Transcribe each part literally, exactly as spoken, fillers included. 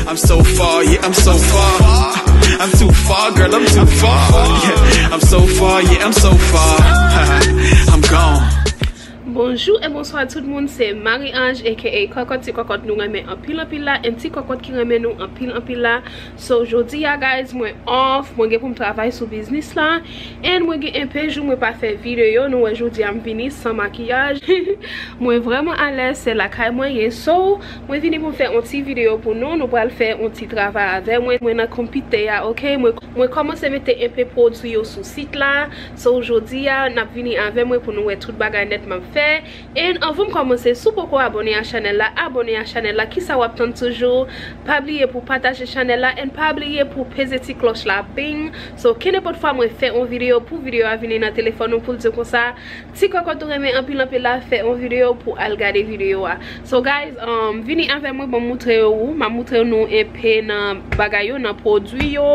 I'm so far, yeah, I'm so far. I'm too far, girl, I'm too far. Yeah, I'm so far, yeah, I'm so far. I'm gone. Bonjou e bonswa tout moun, se Marie Ange aka Kòkòt, ti kòkòt nou renmen anpil anpil la, and ti kòkòt ki renmen nou anpil anpil la. So jodi a guys, mwen off, mwen gen pou m travay sou biznis la, and mwen gen enpe jou mwen pa fè videyo, nou wè jodi a m vini san makiyaj. Mwen vrèman alèz, se lakay mwen ye, so mwen vini pou m fè yon ti videyo pou nou, nou pral fè yon ti travay avè mwen, mwen nan konpitè a, ok, mwen, mwen kòmanse mete enpe pwodui yo sou sit la, so jodi a n ap vini avè mwen pou nou wè tout bagay nèt m ap fè. And anvan m kòmanse, si w poko abòne a chanèl la, abòne a chanèl la, kisa w ap tann toujou? Pa bliye pou pataje chanèl la, and pa bliye pou peze ti klòch la, bing. So kenenpòt fwa mwen fè yon videyo, pou videyo a vini nan telefòn ou, pou l di w konsa, ti kòkòt ou renmen anpil anpil la, fè yon videyo pou al gade videyo a. So guys, um, vini avè mwen, ban m moutre ou, m ap moutre nou enpe nan bagay yo, nan pwodui yo,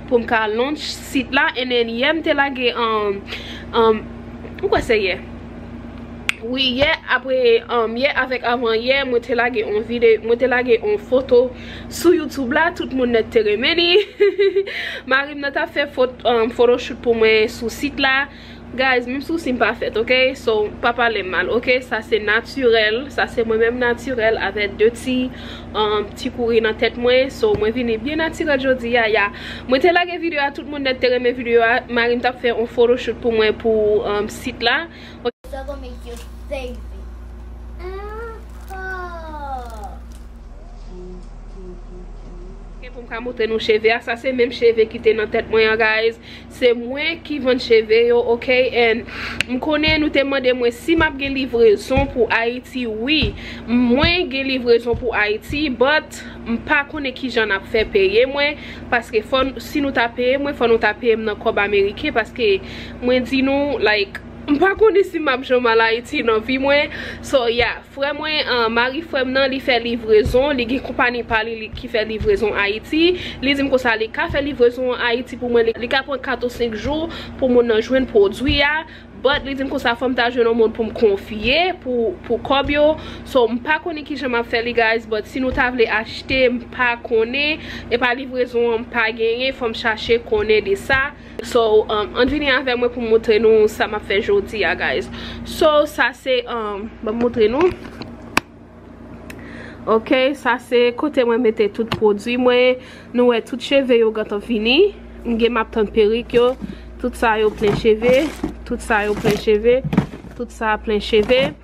pou m ka launch sit la, and then yè m te lage, um, um, m kwè se yè. Wi, yè, apre, um, yè avèk avan yè, mwen te lage on vide, mwen te lage on foto sou YouTube la, tout moun nèt te renmen li. Mari m nan t ap fè fot-, um, photoshoot pou mwen sou sit la. Guys, menm sousi m pa fèt, ok? So, pa pale m mal, ok? Sa se natirèl, sa se mwen menm natirèl avèk de ti, um, ti kouri nan tèt mwen. So, mwen vini byen natirèl jodi a, ya. Mwen te lage videyo a, tout moun nèt te renmen videyo a. Mari m t ap fè on photoshoot pou mwen pou, um, sit la. Struggle make you baby. Ah. Ok, pou m ka montre nou cheve a, sa se menm cheve ki te nan tèt mwen an, guys. Se mwen ki vann cheve yo, ok? And m konnen nou te mande mwen si m ap gen livrezon pou Ayiti. Wi, mwen gen livrezon pou Ayiti, but m pa konnen kijan n ap fè peye mwen, paske fò n, si nou ta peye mwen, fò nou ta peye m nan kòb ameriken, paske mwen di nou, like, m pa konnen si m ap janm al Ayiti nan vi mwen. So, yeah, frè mwen, uh, mari frè m nan, li fè livrezon, li gen konpayi pa li, li ki fè livrezon Ayiti. Li di m konsa, li ka fè livrezon an Ayiti pou mwen, li, li ka pran kat ou senk jou pou moun nan jwenn pwodui a. But li di m konsa, fò m ta jwenn yon moun pou m konfye, pou, pou kòb yo. So, m pa konnen kijan m ap fè li, guys, but si nou ta vle achte, m pa konnen. E pa livrezon an, m pa genyen, fò m chache konnen de sa. So, um, ann vini avè mwen pou m montre nou sa m ap fè jodi a, guys. So, sa se, um, ban m montre nou. Ok, sa se kote mwen mete tout pwodui mwen. Nou wè tout cheve yo gentan fini. M gen m ap tann perik yo. Tout sa yo plen cheve. Tout sa yo plen cheve. Tout sa plen cheve.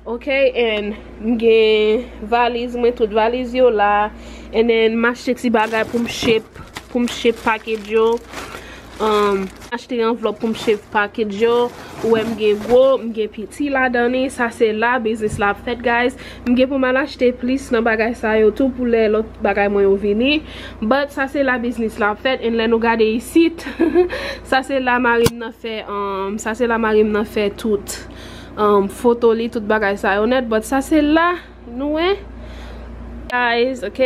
Ok, and m gen valiz mwen, tout valiz yo la. And then m achte ti bagay pou m shape, pou m shape package yo. Um, achte anvlòp pou m shape package yo. Ou wè m gen gwo, m gen piti ladan li. Sa se la biznis la ap fèt, guys. M gen pou m al achte plis nan bagay sa yo tou pou lè lòt bagay mwen yo vini. But sa se la biznis la ap fèt. And lè nou gade isit, sa se la mari m nan fè, um, sa se la mari m nan fè tout, um, foto li, tout bagay sa yo nèt. But sa se la, nou wè. Guys, ok.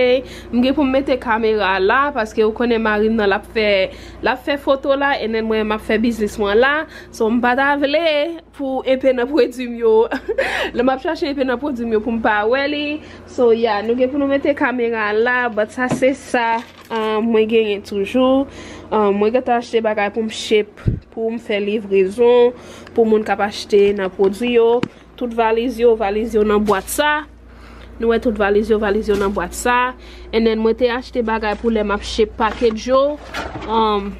M gen pou m mete kamera la, paske ou konnen mari m nan l ap fè, l ap fè foto la, and then mwen m ap fè biznis mwen la. So, m pa ta vle pou enpe nan pwodui m yo. Lè m ap chache enpe nan pwodui m yo pou m pa wè li. So, yeah, nou gen pou nou mete kamera la, but sa se sa, um, mwen genyen toujou. Um, mwen gentan achte bagay pou m shape, pou m fè livrezon, pou moun k ap achte nan pwodui yo. Tout valiz yo, valiz yo nan bwat sa. Nou wè tout valiz yo, valiz yo nan bwat sa. And then mwen te achte bagay pou lè m ap shape package yo. Um,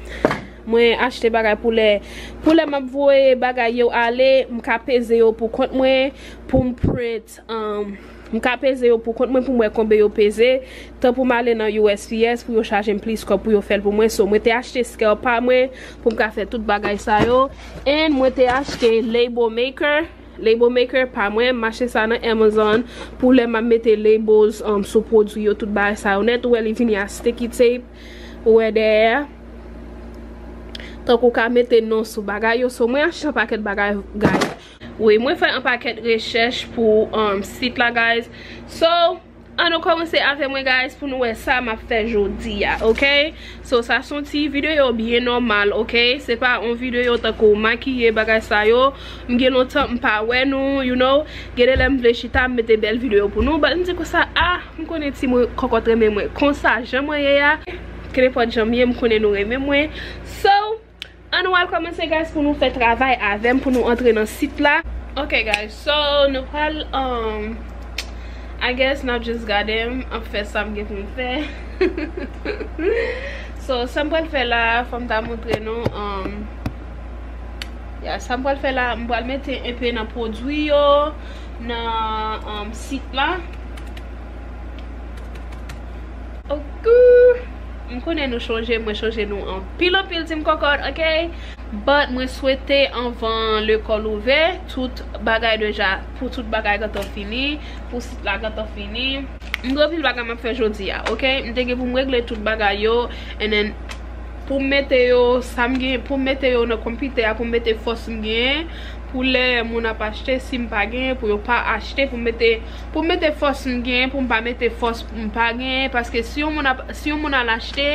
mwen achte bagay pou lè, pou lè m ap voye bagay yo ale, m ka peze yo pou kont mwen, pou m print, um, m ka peze yo pou kont mwen pou m wè konbe yo peze. Tan pou m ale nan U S P S pou yo chaje m plis kòb pou yo fè l pou mwen. So, mwen te achte scale pa mwen pou m ka fè tout bagay sa yo. And mwen te achte label maker. Label maker pa mwen, m achte sa nan Amazon pou lè m ap mete labels, um, sou pwodui yo, tout bagay sa yo nèt. Ou wè li vini a sticky tape. Ou wè dèyè. Tankou w ka mete non sou bagay yo. So, mwen achte yon pakèt bagay, guys. Wi, mwen fè yon pakèt rechèch pou, um, sit la, guys. So, Ann nou kòmanse avè mwen, guys, pou nou wè sa m ap fè jodi a, ok? So, sa se yon ti videyo byen nòmal, ok? Se pa yon videyo tankou makiye, bagay sa yo. M gen lontan m pa wè nou, you know. Gen de lè m vle chita, m mete bèl videyo pou nou. But m di konsa, ah, m konnen ti mwen kòkòt renmen mwen. Konsa, jan mwen ye a, kenenpòt jan m ye, m konnen nou renmen mwen. So, ann nou al kòmanse, guys, pou nou fè travay avè m, pou nou antre nan sit la. Ok, guys, so, nou pral, um, I guess n ap just gade m, ap fè sa m gen pou m fè. So, sa m pral fè la, fò m ta montre nou, um, yeah, sa m pral fè la, m pral mete enpe nan pwodui yo, nan, um, sit la. Ok. M konnen nou chonje, mwen chonje nou anpil, anpil, Team Kòkòt, ok? But mwen swete anvan lekòl ouvè, tout bagay deja, pou tout bagay gentan fini, pou sit la gentan fini. M gen anpil bagay m ap fè jodi a, ok? M te gen pou m regle tout bagay yo, and then pou m mete yo, sa m gen, pou m mete yo nan konpitè a, pou m mete fòs m genyen, pou lè moun ap achte, si m pa genyen, pou yo pa achte, pou m mete, pou m mete fòs m genyen, pou m pa mete fòs m pa genyen, paske si yon moun ap, si yon moun al achte,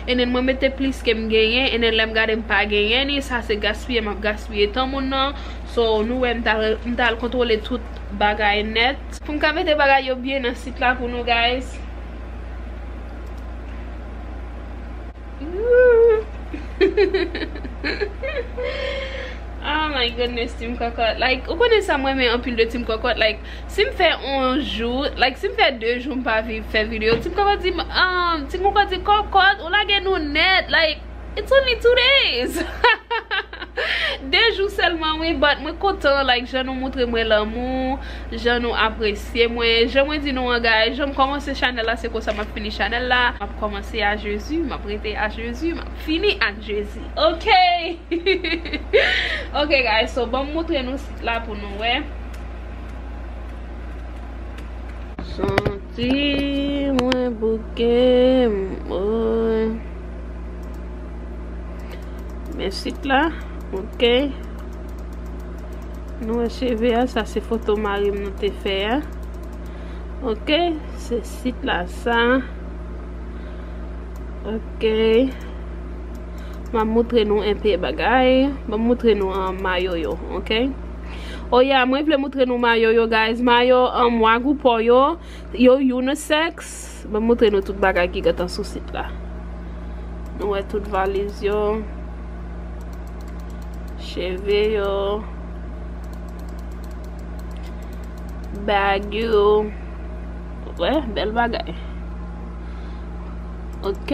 and then mwen mete plis ke m genyen, and then lè m gade m pa genyen ni, sa se gaspiye m ap gaspiye tan moun nan. So, nou wè m t al, m t al kontwole tout bagay nèt. Pou m ka mete bagay yo byen nan sit la pou nou, guys. Oh my goodness, Team Kòkòt. Like, ou konnen sa mwen renmen anpil de Team Kòkòt. Like, si m fè yon jou, like, si m fè de jou m pa vi-, fè videyo, Team Kòkòt di m, um, Team Kòkòt di, Kòkòt, ou lage nou nèt. Like, it's only two days. De jou sèlman, wi, but mwen kontan, like, jan nou montre mwen lanmou, jan nou apresye mwen, jan mwen di nou an, guys, jan m kòmanse chanèl la, se konsa m ap fini chanèl la. M ap kòmanse a Jezi, m ap rete a Jezi, m ap fini ak Jezi. Ok? Ok, guys, so, ban m montre nou sit la pou nou wè. Santi mwen bouke m, woy. Men sit la, ok. Nou wè cheve a, sa se foto mari m nou te fè a. Ok, se sit la sa. Ok. M ap montre nou enpe bagay. M ap montre nou, um, mayo yo, ok? Oh yeah, mwen vle montre nou mayo yo, guys. Mayo, um, Wagyu Paw yo, yo unisex. Ban m montre nou tout bagay ki gentan sou sit la. Nou wè tout valiz yo, cheve yo, bag yo. Wè, bèl bagay. Ok.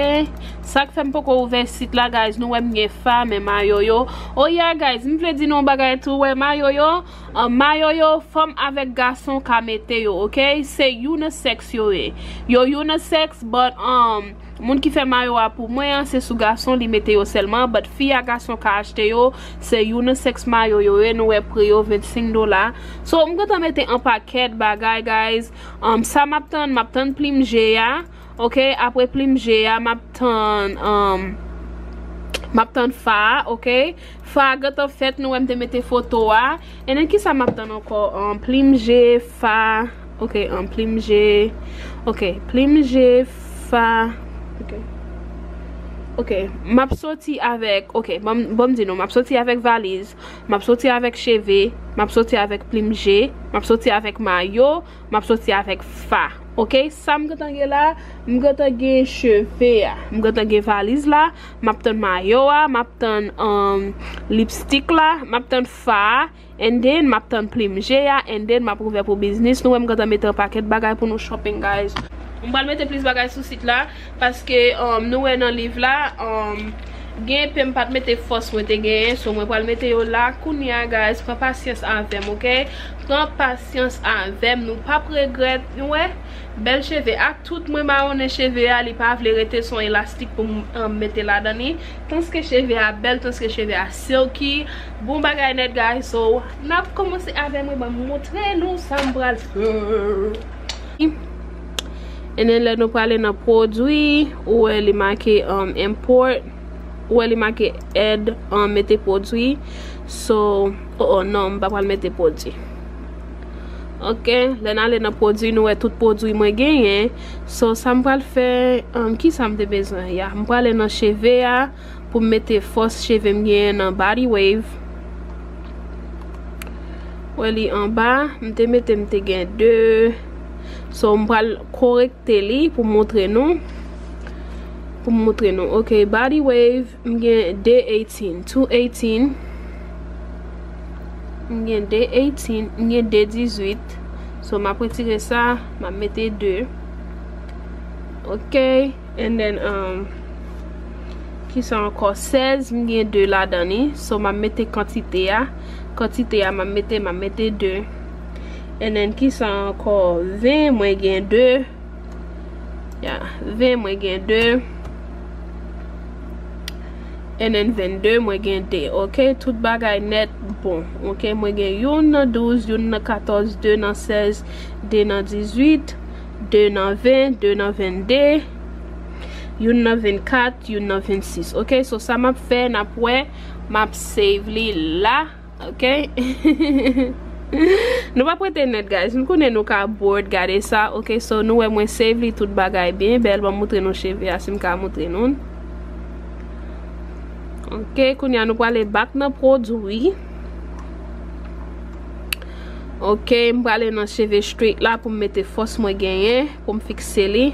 Sa k fè m poko ouvè sit la, guys, nou wè m gen fa, men mayo yo. Oh yeah, guys, m vle di nou yon bagay tou, wè mayo yo. Um, mayo yo, fanm avèk gason ka mete yo, ok? Se unisex yo ye. Yo unisex, but, um, moun ki fè mayo a pou mwen an, se sou gason li mete yo sèlman, but fi a gason ka achte yo, se unisex mayo yo ye, nou wè pri yo vennsenk dola. So, m gentan mete an pakèt bagay, guys. Um, sa m ap tann, m ap tann plim je a. Ok, apre plim je a, m ap tann, um, m ap tann fa a, ok? Fa a gentan fèt, nou wè m te mete foto a. And then kisa m ap tann ankò? Um, plim je, fa, ok, um, plim je, ok, plim je, fa, ok. Ok, m ap soti avèk, ok, ban m, ban m di nou, m ap soti avèk valiz, m ap soti avèk cheve, m ap soti avèk plim je, m ap soti avèk mayo, m ap soti avèk fa. Ok, sa m gentan gen la, m gentan gen cheve a, m gentan gen valiz la, m ap tann mayo a, m ap tann, um, lipstik la, m ap tann fa a, and then m ap tann plim je a, and then m ap ouvè pou biznis. Nou wè m gentan mete yon pakèt bagay pou nou shopping, guys. M pral mete plis bagay sou sit la, paske, um, nou wè nan liv la, um, gen enpe m pa t mete fòs mwen te genyen, so mwen pral mete yo la kounye a, guys. Pran pasyans avè m, ok? Pran pasyans avè m, nou p ap regrèt, nou wè? Bèl cheve, ak tout mwen mawonnen cheve a, li pa vle rete, se yon elastik pou m, um, mete ladan li. Tanske cheve a bèl, tanske cheve a silky, bon bagay nèt, guys. So, n ap kòmanse avè mwen, ban m montre nou sa m pral fè. And then lè nou prale nan pwodui, ou wè li make, um, import, ou wè li make add, um, mete pwodui. So, oh, oh, non, m pa pral mete pwodui. Ok, lè n ale nan pwodui, nou wè tout pwodui mwen genyen. So, sa m pral fè, um, ki sa m te bezwen? Ya, m prale nan cheve a pou m mete fòs cheve m genyen nan Body Wave. Wè li anba, m te mete, m te gen de. So, m pral korekte li pou m montre nou. Pou m montre nou. Ok, Body Wave, m gen de eighteen, two eighteen. M gen de eighteen, m gen de dizuit. So, m ap retire sa, m ap mete de. Ok, and then, um, ki sa ankò? Sèz, m gen de ladan li. So, m ap mete kantite a. Kantite a, m ap mete, m ap mete de. And then, ki sa ankò? Ven, mwen gen de. Ya, ven, mwen gen de. And then vennde, mwen gen de. Ok, tout bagay nèt bon. Ok, mwen gen youn nan douz, youn nan katòz, de nan sèz, de nan dizuit, de nan ven, de nan vennde, youn nan vennkat, youn nan vennsis. Ok, so sa m ap fè, n ap wè, m ap save li la. Ok. Nou p ap rete nèt, guys. M konnen nou ka bored gade sa. Ok, so nou wè mwen save li, tout bagay byen bèl. Ban m montre nou cheve a, si m ka montre nou. Ok, kounye a nou prale back nan pwodui. Ok, m prale nan cheve straight la pou m mete fòs mwen genyen, pou m fikse li.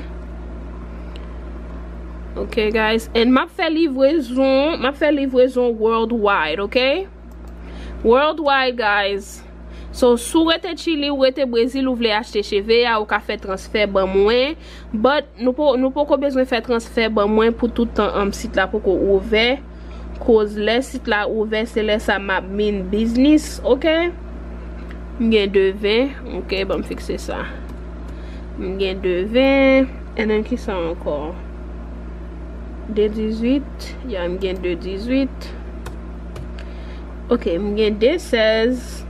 Ok, guys. And m ap fè livrezon, m ap fè livrezon worldwide, ok? Worldwide, guys. So, si w rete Chili, ou rete Brezil, ou vle achte cheve a, ou ka fè transfè ban mwen. But, nou po, nou poko bezwen fè transfè ban mwen pou tout tan, um, sit la poko ouvè. Koz lè sit la ouvè, se lè sa m ap mean business, ok? M gen de ven, ok, ban m fikse sa. M gen de ven, and then ki sa ankò? De dizuit, ya, m gen de dizuit. Ok, m gen de sèz,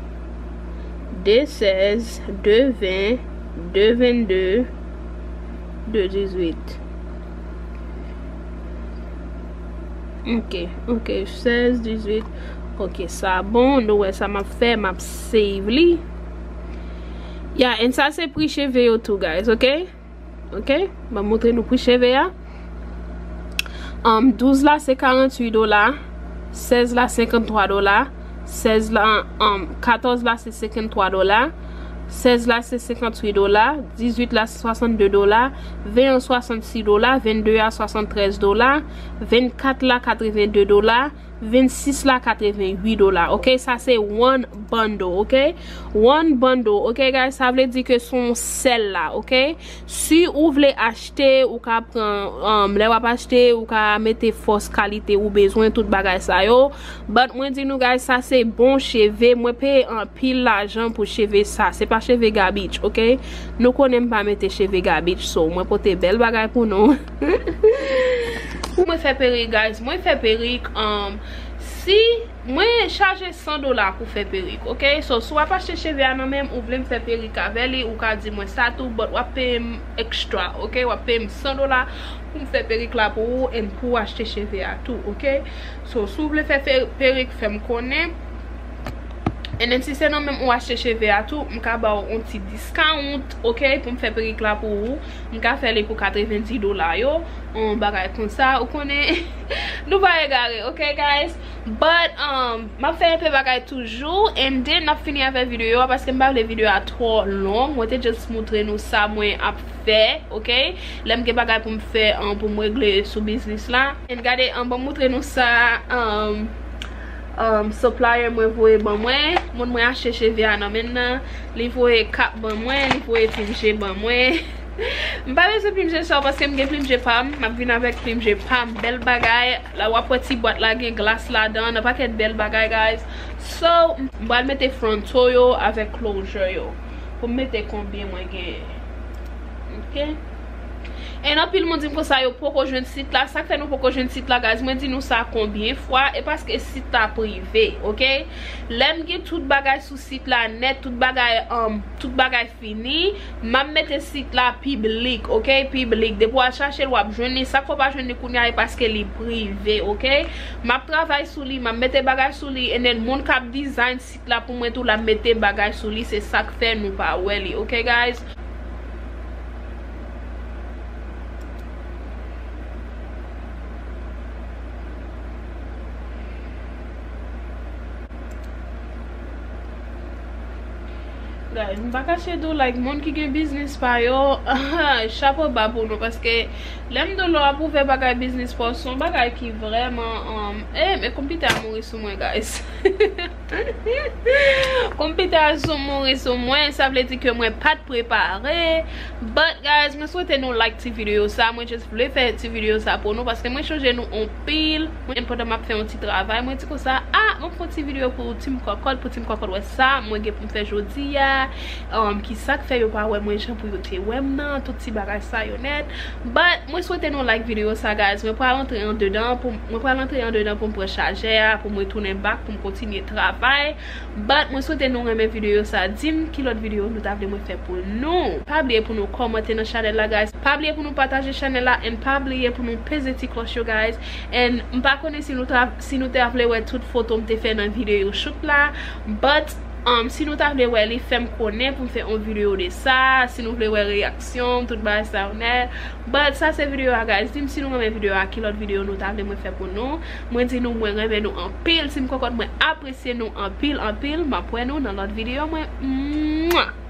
de sèz, de ven, de vennde, de dizuit. Ok, ok, sèz, dizuit. Ok, sa bon, nou wè sa m ap fè, m ap save li. Ya, and sa se pri cheve yo tou, guys, ok? Ok, ban m montre nou pri cheve a. Um, douz la se karanntuit dola, sèz la senkanntwa dola, sèz la, um, katòz la se senkanntwa dola, sèz la se senkantuit dola, dizuit la se swasannde dola, ven an swasannsis dola, vennde a swasanntrèz dola, vennkat la katrevende dola, vennsis la katrevenwit dola, ok? Sa se one bundle, ok? One bundle, ok, guys? Sa vle di ke se yon sèl la, ok? Si ou vle achte, ou ka pran, um, lè w ap achte, ou ka mete fòs kalite ou bezwen, tout bagay sa yo. But mwen di nou, guys, sa se bon cheve. Mwen peye anpil lajan pou cheve sa. Se pa cheve gabich, ok? Nou konnen m pa mete cheve gabich, so mwen pote bèl bagay pou nou. Pou mwen fè perik, guys, mwen fè perik, um, si mwen chaje san dola pou fè perik, ok? So, si w ap achte cheve a nan men m, ou vle m fè perik avè li, ou ka di mwen sa tou, but w ap peye m extra, ok? W ap peye m san dola pou m fè perik la pou ou, and pou w achte cheve a tou, ok? So, si w vle fè fe-, perik, fè m konnen. And then, si se nan men m ou achte cheve a tou, m ka ba w yon ti discount, ok? Pou m fè perik la pou ou, m ka fè li pou katrevendi dola yo, yon bagay konsa, ou konnen. Nou pa egare, ok, guys? But, um, m ap fè enpe bagay toujou, and then n ap fini avè videyo a, paske m pa vle videyo a twò long. Mwen te just montre nou sa mwen ap fè, ok? Lè m gen bagay pou m fè, um, pou m regle sou biznis la. And gade, um, ban m montre nou sa, um, um, supplier mwen voye ban mwen. Moun mwen achte cheve a nan men l nan. Li voye kap ban mwen, li voye plim je ban mwen. M pa bezwen plim je sa yo paske m gen plim je pa m. M ap vin avèk plim je pa m. Bèl bagay. La w ap wè ti bwat la gen glas ladan, nan pakèt bèl bagay, guys. So, m pral mete fronto yo avèk closure yo. Pou m mete konbyen mwen genyen. Ok? And anpil moun di m konsa yo poko jwenn sit la. Sa k fè nou poko jwenn sit la, guys? Mwen di nou sa konbyen fwa? E paske sit la prive, ok? Lè m gen tout bagay sou sit la nèt, tout bagay, um, tout bagay fini, m ap mete sit la piblik, ok? Piblik. Depi w al chache l, w ap jwenn li. Sa k fè w pa jwenn li kounye a, e paske li prive, ok? M ap travay sou li, m ap mete bagay sou li, and then moun k ap design sit la pou mwen tou, l ap mete bagay sou li. Se sa k fè nou pa wè li, ok, guys? Guys, m pa kache di w, like, moun ki gen biznis pa yo, chapo ba pou nou, paske lè m di w lè w ap ouvè bagay biznis pa w, se yon bagay ki vrèman, um, eh, men konpita a mouri sou mwen, guys. Konpita a sou mouri sou mwen, sa vle di ke mwen pa t prepare. But, guys, mwen swete nou like ti videyo sa. Mwen just vle fè ti videyo sa pou nou, paske mwen chonje nou anpil. Mwen, pandan m ap fè yon ti travay, mwen di konsa, ah, mwen fè yon ti videyo pou Team Kòkòt, pou Team Kòkòt wè sa mwen gen pou m fè jodi a, um, ki sa k fè yo pa wè mwen jan pou yo te wè m nan, tout ti bagay sa yo nèt. But, mwen swete nou like videyo sa, guys. Mwen pral antre andedan pou, mwen pral antre andedan pou m pran chajè a, pou mwen tounen back, pou m kontinye travay. But, mwen swete nou renmen videyo sa. Di m ki lòt videyo nou ta vle mwen fè pou nou. Pa bliye pou nou kòmante nan chanèl la, guys. Pa bliye pou nou pataje chanèl la, and pa bliye pou nou peze ti klòch yo, guys. And m pa konnen si nou ta, si nou ta vle wè tout foto m te fè nan videyo shoot la, but, um, si nou ta vle wè li, fè m konnen pou m fè yon videyo de sa, si nou vle wè reyaksyon m, tout bagay sa yo nèt. But sa se videyo a, guys. Di m si nou renmen videyo a, ki lòt videyo nou ta vle mwen fè pou nou. Mwen di nou, mwen renmen nou anpil, Team Kòkòt, mwen apresye nou anpil, anpil. M ap wè nou nan lòt videyo mwen. Mwah!